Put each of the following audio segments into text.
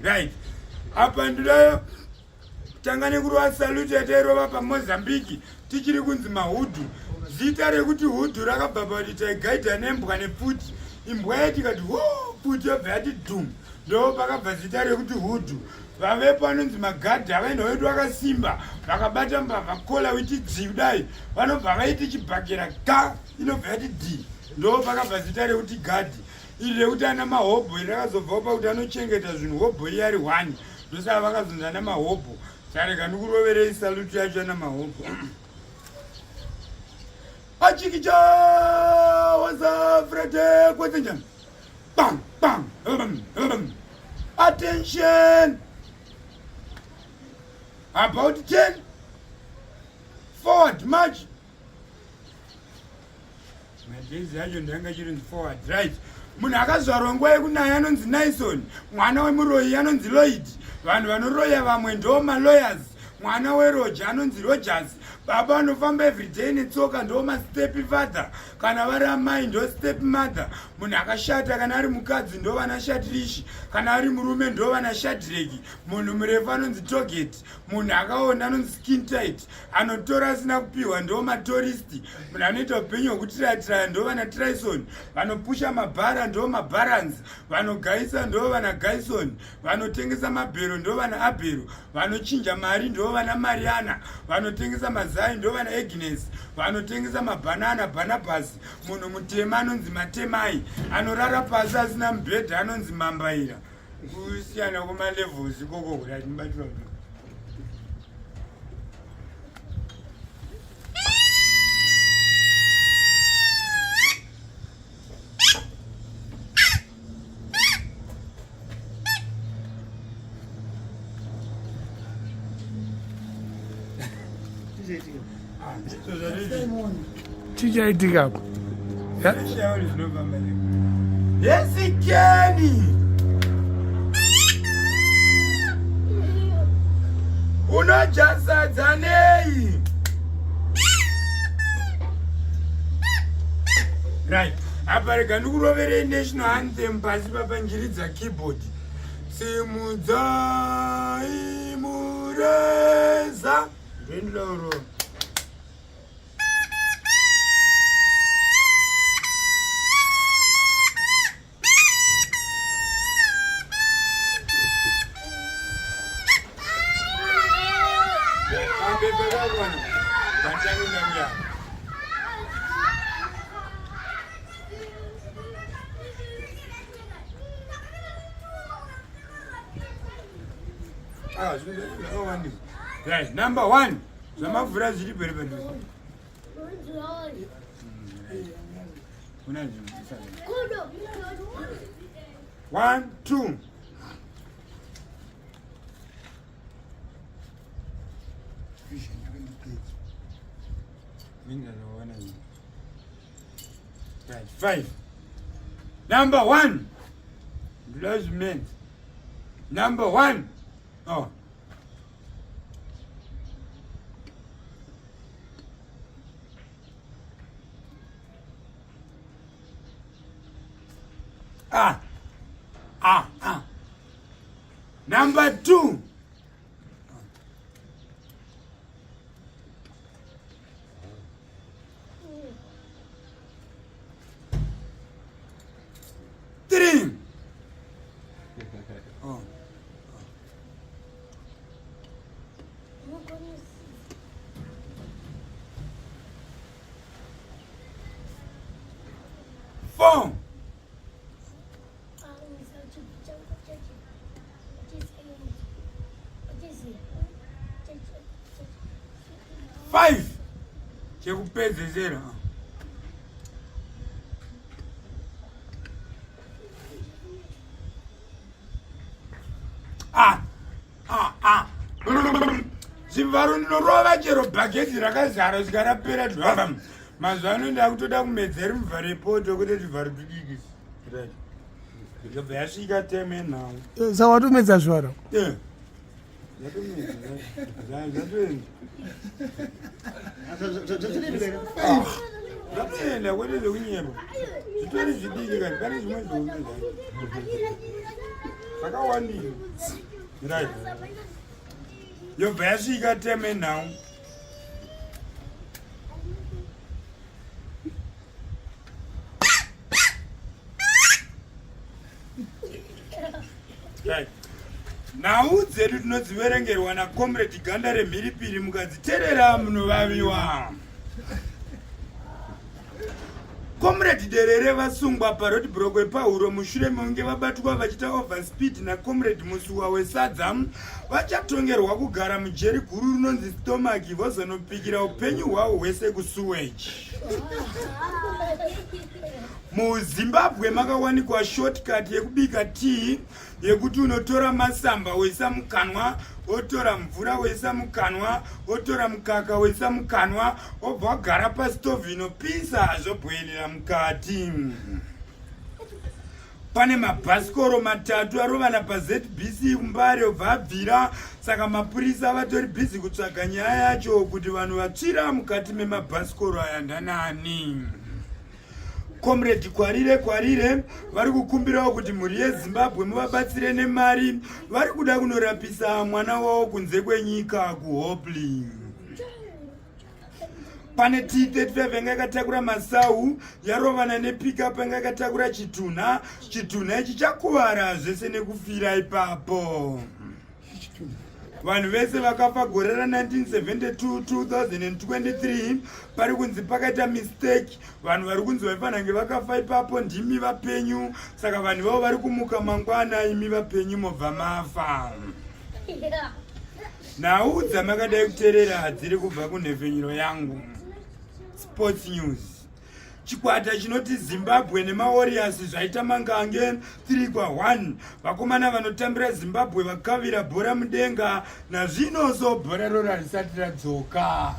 Right. Apa ndinoda tanga nekurova salute yatairova paMozambique tichiri kunzi mahudhu. Zita rekuti hudhu rakabva pakuti taigaidha nembwa nepfuti. Imbwa yaiti ikati hu pfuti yobva yati dhum. Ndo pakabva zita rekuti hudhu. Vavepo anonzi magadhi avaenda wedu vakasimba vakabata mbavha kola witi dzi kudai vanobva vaiti chibhakera ga inobva yati dhi ndo pakabva zita rekuti gadhi iri rekuti ana mahobho iri rakazobvawo pakuti anochengeta zvinhu hobho iye ari hwani ndosaka vakazonzi ana mahobho sarega ndikuroverei saluti yacho ana mahobho achikicha wazafrete kwetsenjani bang bang attention about 10 forward march Madhezi acho ndanga chiri forward right. Munhu akazvarwa nguva yekunaya anonzi Nison, mwana wemuroyi anonzi Lloyd, vanhu vanoroya vamwe ndo malawyers, mwana weroja anonzi Rogers, baba vanofamba everyday netsoka ndo mastep father, kana vari amai ndo step mother, munhu akashata kana ari mukadzi ndo vana Shatrishi, kana ari murume ndo vana Shadreki, munhu murefu anonzi Toget, munhu akaonda anonzi skin tight anotora asina kupiwa ndo matoristi munhu anoita upenyu hwekutiratiraya ndo vana trison vanopusha mabhara ndo mabarans vanogaisa ndo vana gaison vanotengesa mabhero ndo vana abhero vanochinja mari ndo vana mariana vanotengesa mazai ndo vana agnes vanotengesa mabhanana bhanabhasi munhu mutema anonzi matemai anorara pasi asina mubhedha anonzi mambaira kusiyana kwemalevels ikoko kudai tinobatirwa Chichaitika apo. Yesikeni. Unodya sadza nei? Right. Apa rega ndikuroverei national anthem pasi papa njiridza keyboard. Simudzai mureza. Ndendlauro. Ah, right, number one. Zvamavhura zviri pere padhuze. One, two. Right, five. Number one. Lodgement. Number one. Oh. Ah. Ah, ah. Number two. Three. Oh. Four. Five. Chekupedzesera. Ah, ah, ah. Zvivharo ndinorova chero bhaketi rakazara svika rapera dwam. Mazuva ano ndakutoda kumedza iri muvharo yepoto kwete zvivharo tudiki. Right. Ndobva yasvika time yenhau. Eh, saka watomedza zvivharo? Eh. Zvatomedza. Zvatoenda. Zvatoenda kwete zvekunyeba. Zvitori zvidiki kani pane zvimwe zvihombe zvacho. Zvakawandira. Right. Yobva yasvika teme nhau. Right. Nhau dzedu tinodziverengerwa naComrade Ganda remhiripiri mukadziterera munovaviwa. Comrade Derere vasungwa paroad block epahuro mushure mekunge vabatwa vachiita overspeed naComrade Musuwa wesadza vachatongerwa kugara mujeri guru rinonzi stomach vozonopikira upenyu hwavo hwese kusuweji. MuZimbabwe makawanikwa shortcut yekubika tea yekuti unotora masamba woisa mukanwa wotora mvura woisa mukanwa wotora mukaka woisa mukanwa wobva wagara pastovhu inopisa zvobhoilira mukati. Pane mabhasikoro matatu arovana paZBC kuMbare obva abvira saka mapurisa vatori bhizi kutsvaga nyaya yacho kuti vanhu vatsvira mukati memabhasikoro aya ndanani. Comrade Kwarire Kwarire vari kukumbirawo kuti mhuri yeZimbabwe muvabatsire nemari vari kuda kunorapisa mwana wavo kunze kwenyika kuHopley. Pane T35 yanga yakatakura masau yarovana nepickup yanga yakatakura chitunha. Chitunha ichi chakuvara zvese nekufira ipapo. Vanhu vese vakafa gore ra 1972 2023 pari kunzi pakaita mistake. Vanhu vari kunzi vaifanira kunge vakafa ipapo ndimi vapenyu, saka vanhu vavo vari kumuka mangwana, imi vapenyu mobva mafa. Nhau dzamakadai kuterera dziri kubva kunhepfenyuro yangu Sports News. Chikwata chinoti Zimbabwe nemaWarriors zvaita mangange 3 kwa 1. Vakomana vanotambira Zimbabwe vakavira bhora mudenga nazvino so bhora rora risati radzoka.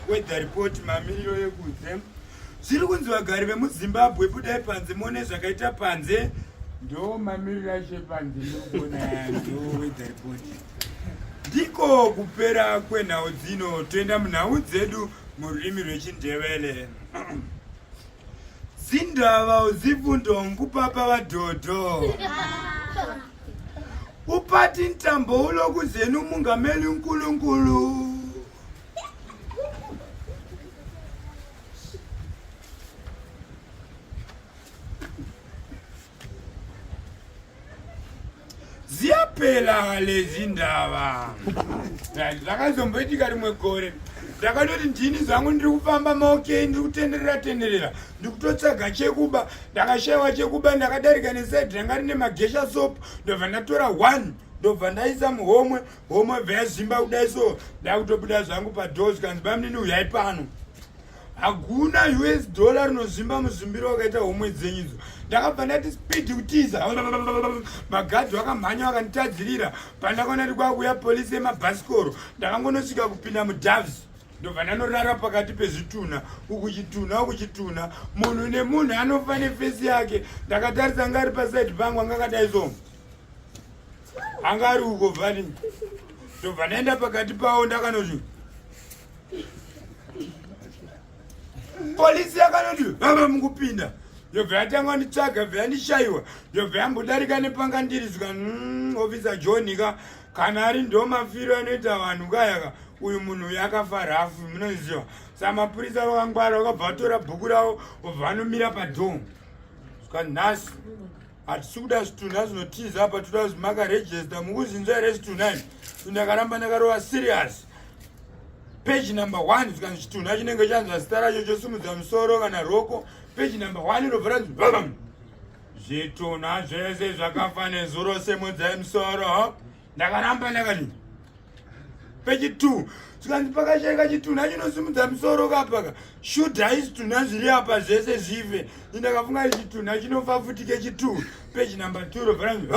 Weather report mamiriro ekunze. Zviri kunzi vagari vemuZimbabwe budai panze muone zvakaita panze. Ndo mamiriro acho epanze ndikuona ndo weather report. Ndiko kupera kwenhau dzino toenda munhau dzedu mururimi rwechiNdebele. Zindava uzifundo ngupapa vadhodho. Upati ntambo ulokuzenu mungameli uNkulunkulu. Ziyaphela lezi ndava. Zvakazomboitika rimwe gore ndakatoti ndini zvangu ndiri kufamba maokei ndiri kutenderera tenderera ndiri kutotsvaga chekuba ndakashaiwa chekuba ndakadarika nesaidi ranga rine magesha soap ndobva ndatora one ndobva ndaisa muhomwe homwe bva yazvimba kudai so ndakutobuda zvangu padhoo zvikanzi bamunini uyai pano Hakuna US dollar rinozvimba muzvimbiro wakaita homwe dzenyu idzo. Ndakabva ndati speed kutiza. Magadhi vakamhanya vakanditadzirira. Pandakaona ndi kwakuya polisi yemabhasikoro, ndakangonosvika kupinda muDoves. Ndobva ndanorara pakati pezvitunha, uku chitunha uku chitunha. Munhu nemunhu anofa nefesi yake. Ndakatarisa anga ari paside pangu anga akadai so. Anga ari uko vani. Ndobva ndaenda pakati pawo ndakanozvi polisi yakanoti vava mukupinda yobva yatanga nditsvaga bva yandishaiwa yobva yambodarika nepanga ndiri zvika mm, officer john ka kana ari ndo mafiro anoita vanhu kayaka uyu munhu uyu akafa rafu munoziva sa mapurisa vakangwara vakabva vatora bhuku ravo vobva vanomira padhoo zvika nhasi hatisi kuda zvitunha zvinotiza apa toda zvimakaregista mukuzinzwa here zvitunha izvi ndakaramba ndakarova serious page number one zvikanzi chitunha chinenge chanzwa zita racho chosimudza musoro kana roko page number one robva ranzi zvitunha zvese zvakafa nezuro simudzai musoro ndakaramba ndakati pechi two zvikanzi pakashaika chitunha chinosimudza musoro kapaka shudhai zvitunha zviri apa zvese zvife indakafunga chitunha chinofa futi kechi two page number two robva ranzi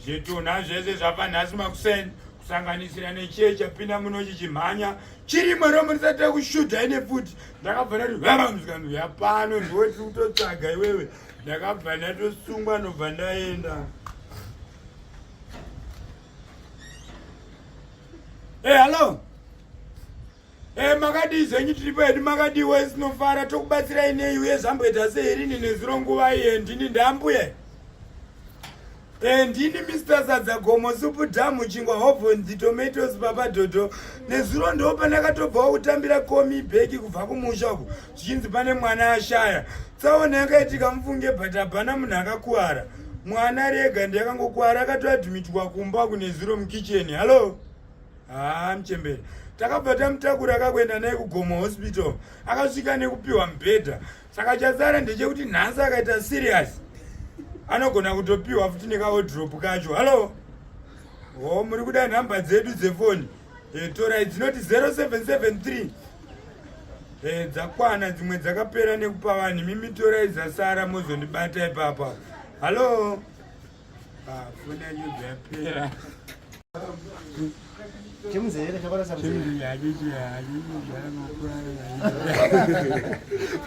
zvitunha zvese zvafa nhasi makuseni kusanganisira nechiye chapinda muno chichimhanya chirimo romo risati rakushudha ine futi ndakabva ndati vavamzikanu yapano ndiwe tiri kutotsvaga iwewe ndakabva ndatosungwa ndobva ndaenda Hey, hello. Eh, makadii zvenyu tiripo hedu makadii wesinofara tokubatsirai nei uye zvamboita sei rini nezuro nguva iye ndini ndambuye Eh, ndini Mr Sadza Gomo supu dhamu chingwa hovhonzi tomatoes papa dhodho nezuro ndo pandakatobvawo kutambira komi bheki kubva kumusha uku zvichinzi pane mwana ashaya tsaona yakaitika mufunge but hapana munhu akakuwara mwana rega ndiyakangokuwara akatoadmitwa kumba kunezuro mukicheni hallo haa muchembere takabva tamutakura akakuenda naye kugomo hospital akasvika nekupiwa mubhedha saka chasara ndechekuti nhasi akaita serious anogona kutopiwa futi nekaodrop kacho hallo ho muri kuda nhamba dzedu dzefoni e, torai dzinoti 0773 e, dzakwana dzimwe dzakapera nekupa vanhu mimi torai dzasara mozondibata ipapa hallo ah, foni yacho yapera Chimuzere chakwana samuzere.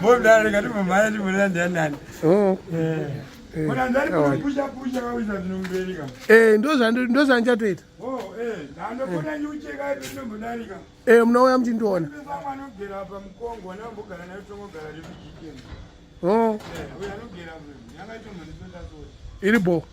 Mbodare ngati mumhanya chimuna ndianani. Oh. Eh. Muna ndari kupusha pusha kawisa zvinombereka. Eh, ndo zvandichatoita. Oh, eh, ndandopona nyucheka inombodarika. Eh, munouya muchindiona. Pesa mwana ogera apa mukongo anambogara naye tongogara refugee Oh. Eh, uyo anogera yanga chombonisota Iri bo.